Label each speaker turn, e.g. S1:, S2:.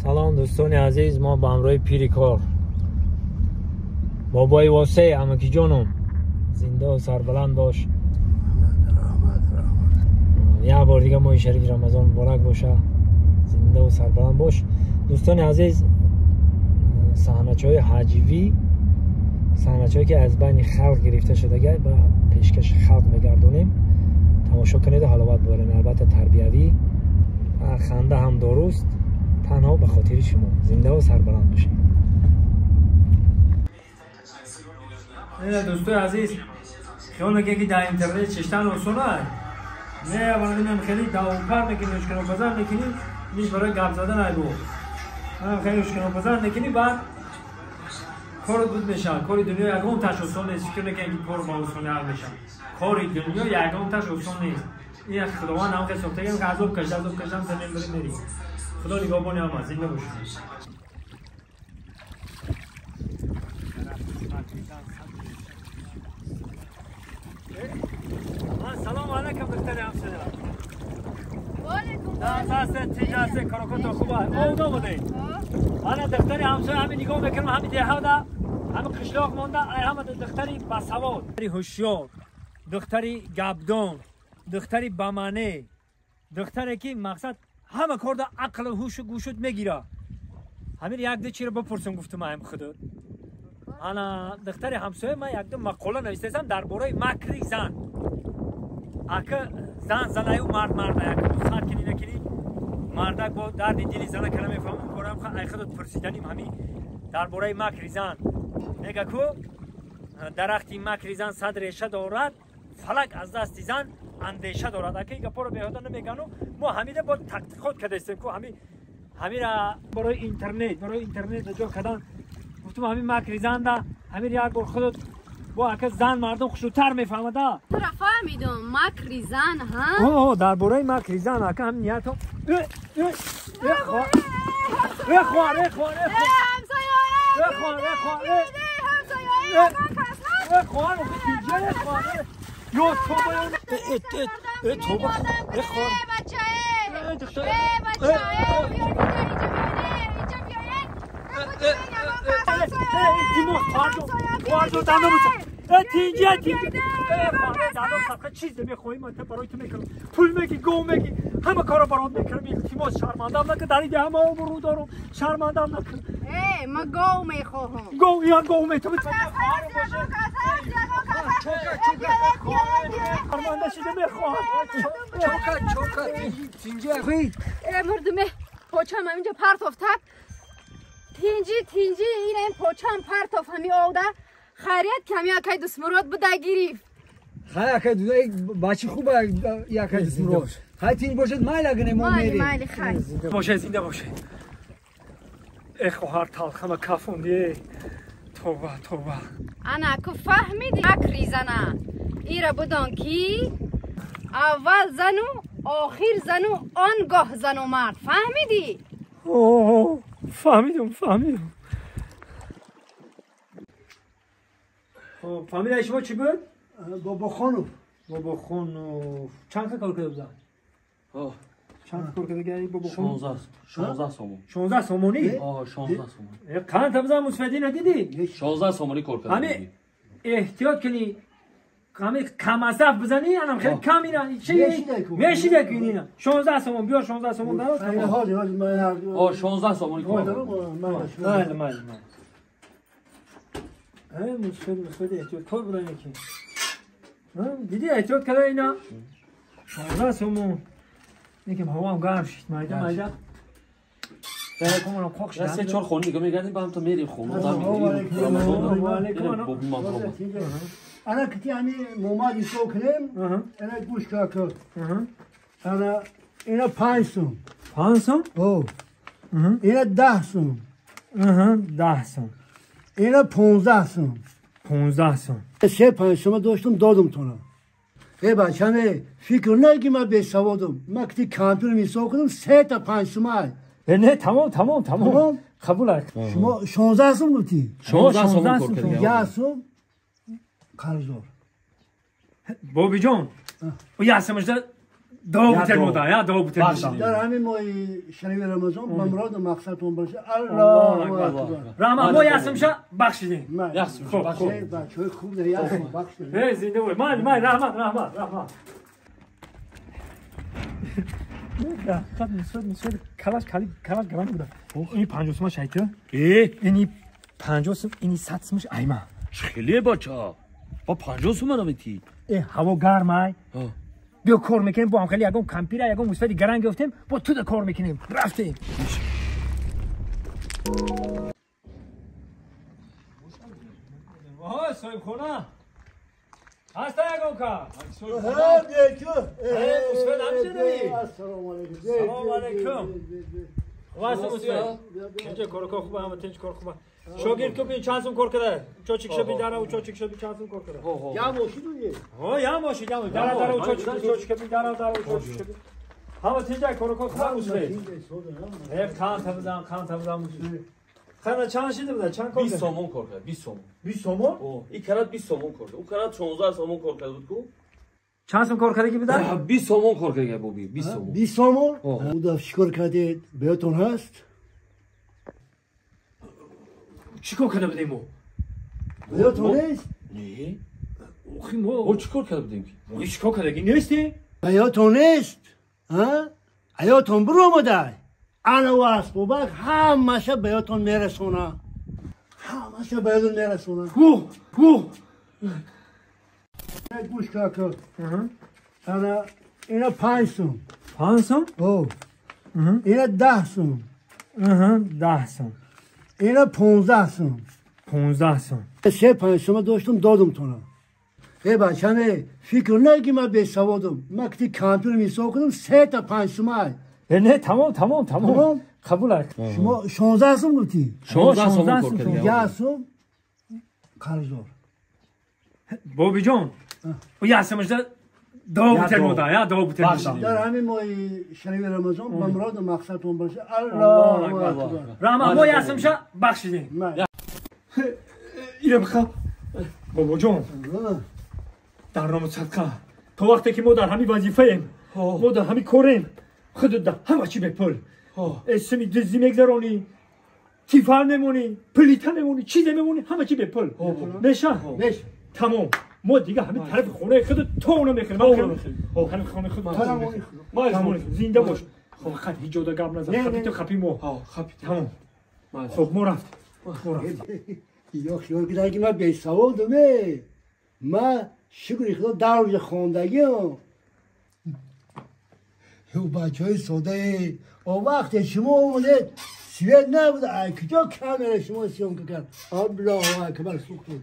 S1: Салом дӯстони азиз, мо ба ҳамроҳи пири кор бобои Восеъ, амаки ҷонум, зинда ва сарбаланд бош. Як бор дига моҳи шарифи Рамазон муборак боша, зинда ва сарбаланд бош. Дӯстони азиз, саҳначаҳои ҳаҷвӣ, саҳначаҳое ки аз байни халқ гирифта шудага ба пешкаши халқ мегардонем, тамошо кунед, ҳаловат бибаред. Албатта тарбиявӣ, ханда ҳам дуруст, танҳо ба хотири шумо. Зинда ва сарбаланд бошед. Дӯстои азиз, хиёл мекунед ки дар интернет чиштан осон аст? Не, барои хеле давопар мекунӣ, ушканопазан мекунӣ, ниш барои гап задан айбо. Хеле ушканопазан мекунӣ, баъд корот буд мешавад. Кори дунё ягон таш осон нест. Фикр мекунед ки кор ба осонӣ ҳал мешавад. Кори дунё ягон таш осон нест. Ин Худованд ҳам хеле сохтагиам ки азоб кашда, азоб кашда, замин бирӣ мерӣ. Худо нигаҳбони ҳама, зинда бошед. سلام علیکم دختر همسایه. وعلیکم. تجارت کاراکات خوبه. اوضاع بوده. انا دختر همسایه همین نگاه میکنم، همین ده ده همین قشلاق مونده، همه دختری باسواد، دختری هوشیار، دختری گبدان، دختری بامعنی، دختری که مقصد همه کار ده عقل و هوش و گوشت میگیره. همین یک دو چی رو بپرسم گفتم هم خودت. انا دختر همسایه من یک دو مقاله نوشتم درباره مکری زن. اگه زن زنای و مرد مرد یک سر کنی نکنی مردک با درد دلی زنه کلمه فهمم برام ای خودت پرسیدنیم همین درباره مکری زن. میگه کو درختی مکری زن صد ریشه دارد، فلک از دست زن اندیشه دارد. اگه این گپا رو بیهوده نمیگن، ما همیده با تحقیقات کردیم کو همین برای اینترنت جا کردن. گفتم همین مکری زن ده همین یک بار خودت با اگه زن مردم خوشتر میفهمد.
S2: تو را فهمیدم مکری زن ها؟
S1: اوه درباره مکری زن اگه هم نیت ها اخوار اخوار اخوار اخوار اخوار اخوار یا توبه اه توبه اخوار
S2: بچه بچه
S1: خواهر دندان بزن تینجی تینجی دندان سبقه چیز نمیخوایی من برای تو میکنم، پول میگی، گو میگی، همه کارو برات میکنم. التماس شرمندم نکن، در این همه آبرو دارم، شرمندم نکن.
S2: ای من گو میخواهم.
S1: گو یا گو می تو شرمنده شده میخواهم.
S3: چوکا چوکا تینجی
S2: ای مردمه پاچم همینجا پرت افتاد. تینجی تینجی این پاچم پرتاف همی آوده خیریت کمی اکای دوست مراد بوده گریف.
S3: خیلی اکای دوست بچه خوبه اکای دوست مراد. خیلی تینج باشد مایل اگه نمو میری.
S2: مایل خیلی.
S1: باشه زنده باشه. ای خواهر تلخم کفوندی. توبه توبه.
S2: انا کو فهمیدی مکری زنه. ایرا بدان کی اول زنو آخر زنو آنگاه زنو مرد فهمیدی؟
S1: اوه فهمیدم فهمیدم. خب فهمیدی شما چی بود؟
S3: بابا خانوف.
S1: بابا خانوف چند تا کار کرده بودن؟ چند تا کار کرده بابا خانوف؟
S4: 16 سومون.
S1: 16 سومونی؟
S4: آه 16 سومون.
S1: قند تا بزن مصفدی ندیدی؟
S4: 16 سومونی کار کرده.
S1: همین احتیاط کنی همین کم مصرف بزنی انم خیلی کم اینا چی میشیده که اینا 16 سومون بیار 16 سومون درات.
S4: آه 16 سومونی کار کرده.
S1: مال مال مال. ای مصفد احتیاط کار بودن یکی. دیدی احتیاط کرده اینا 16 سومون. یکم هوا هم گرم شد مایده مایده.
S4: سه چهار خونه دیگه میگردیم با هم تا میریم خونه.
S3: انا كنت يعني مومادي سو كريم انا گوش كاكو انا اینا 5 سوم
S1: 5 سوم
S3: او اینا 10 سوم
S1: 10 سوم
S3: اینا 15 سوم
S1: 15 سوم
S3: سه 5 سوم داشتم دادم تونه. ای بچه فکر نگی من به سوادم من کتی کامپیوتر می سو کنم 3 تا 5 سوم.
S1: نه تمام تمام تمام قبول.
S3: شما 16 سوم گفتی؟
S4: 16 سوم
S3: 10 سوم قرضدار.
S1: بابی جان او یه سمجده دو بوتل مودا یا دو بوتل مودا
S3: در همین ماه شریف رمضان به مراد و مقصدتون باشه. الله اکبر.
S1: رحمت ما یاسمشا بخشیدین.
S4: یاسمشا
S3: خوب بچه‌های خوب ده یاسم بخشیدین.
S1: ای زنده باشی. من رحمت رحمت رحمت. نه قد نسود کلاش کلاش گران بوده. این 50 سوم شایته. اینی 50 سوم اینی 100 سومش ایما.
S4: خیلی بچا. با 50 سوم رو میتی.
S1: ای هوا گرمه. بیا کار میکنیم با هم خیلی یکم کمپیره یکم موسفید گران گرفتیم با تو ده کار میکنیم رفتیم. آها صاحب خونه هست یکم کار
S3: ها بیکو
S1: موسفید همیشه داری.
S3: السلام علیکم.
S1: سلام علیکم. واسه موسفید اینجا کار خوبه همه تنج کار خوبه. شاگرد کو بین چند سوم کار کرده چوچک شبی داره و چوچک شبی چند سوم کار کرده.
S3: یا ماشی دویه
S1: ها یا ماشی یا داره داره و چوچک شبی داره داره و چوچک شبی همه تنج کار خوبه موسفید. هف کان تبزان کان تبزان موسفید. خانه چند شده بوده چند کار
S4: 20 سومون کار کرد. 20 سومون
S1: 20 سومون
S4: این کرات 20 سومون کار کرد. او کرات 16 سومون کار کرد بود کو
S1: چند سوم کار کرده کی بوده
S4: 20 سومون کار کرده بابی 20 سومون
S3: 20 سومون او دف چیکار کرده بهتون هست
S1: چیکار کرده بودیم ما
S3: بهتون نیست
S4: نه
S1: آخه ما
S4: چیکار کرده بودیم
S1: ما چیکار کرده نیستی
S3: بهتون نیست ها حیاتون برو اومده انا و اسبابک همشه بهتون میرسونه همشه بهتون میرسونه.
S1: هو هو
S3: گوش کاکا انا اینا 5 سوم
S1: 5 سوم
S3: او اینا 10 سوم
S1: 10 سوم
S3: اینا 15 سوم
S1: 15 سوم
S3: سه 5 سوم داشتم دادم تونه. ای بچه فکر نگی من بی سوادم. من که کامپیوتر میساختم کردم 3 تا 5 سوم.
S1: نه تمام تمام تمام قبول است.
S3: شما 16 سوم گفتی
S4: 16 سوم کار کردی.
S3: 10 سوم قرضدار
S1: بابی جان و یاسمش دو بوتل مودا یا دو بوتل مودا
S3: در همین ماه شریف رمضان به مراد و مقصدتون باشه. الله اکبر.
S1: رحمت ما یاسمشا بخشیدین. اینو بخواه بابا جان در نام صدقه تا وقتی که ما در همین وظیفه ایم ما در همین کاریم خودت در همه چی به پول اسمی دزدی میگذرانی تیفر میمونی پلیته میمونی چیز میمونی همه چی به پول میشه تمام. ما دیگه همین طرف خونه خودت تو اونو میخریم طرف خونه خودت تمام زنده باش. خب خط هیچ جا گپ نزن خپی تو خپی ما
S4: خپی
S1: تمام. خب ما رفت
S3: یا خیال کردن که من بی سوادم. من شکر خدا در روز خواندگیم. او بچه های ساده او وقت شما اومده سوید نبوده. ای کجا کامره شما سیام کرد. الله اکبر سوختون.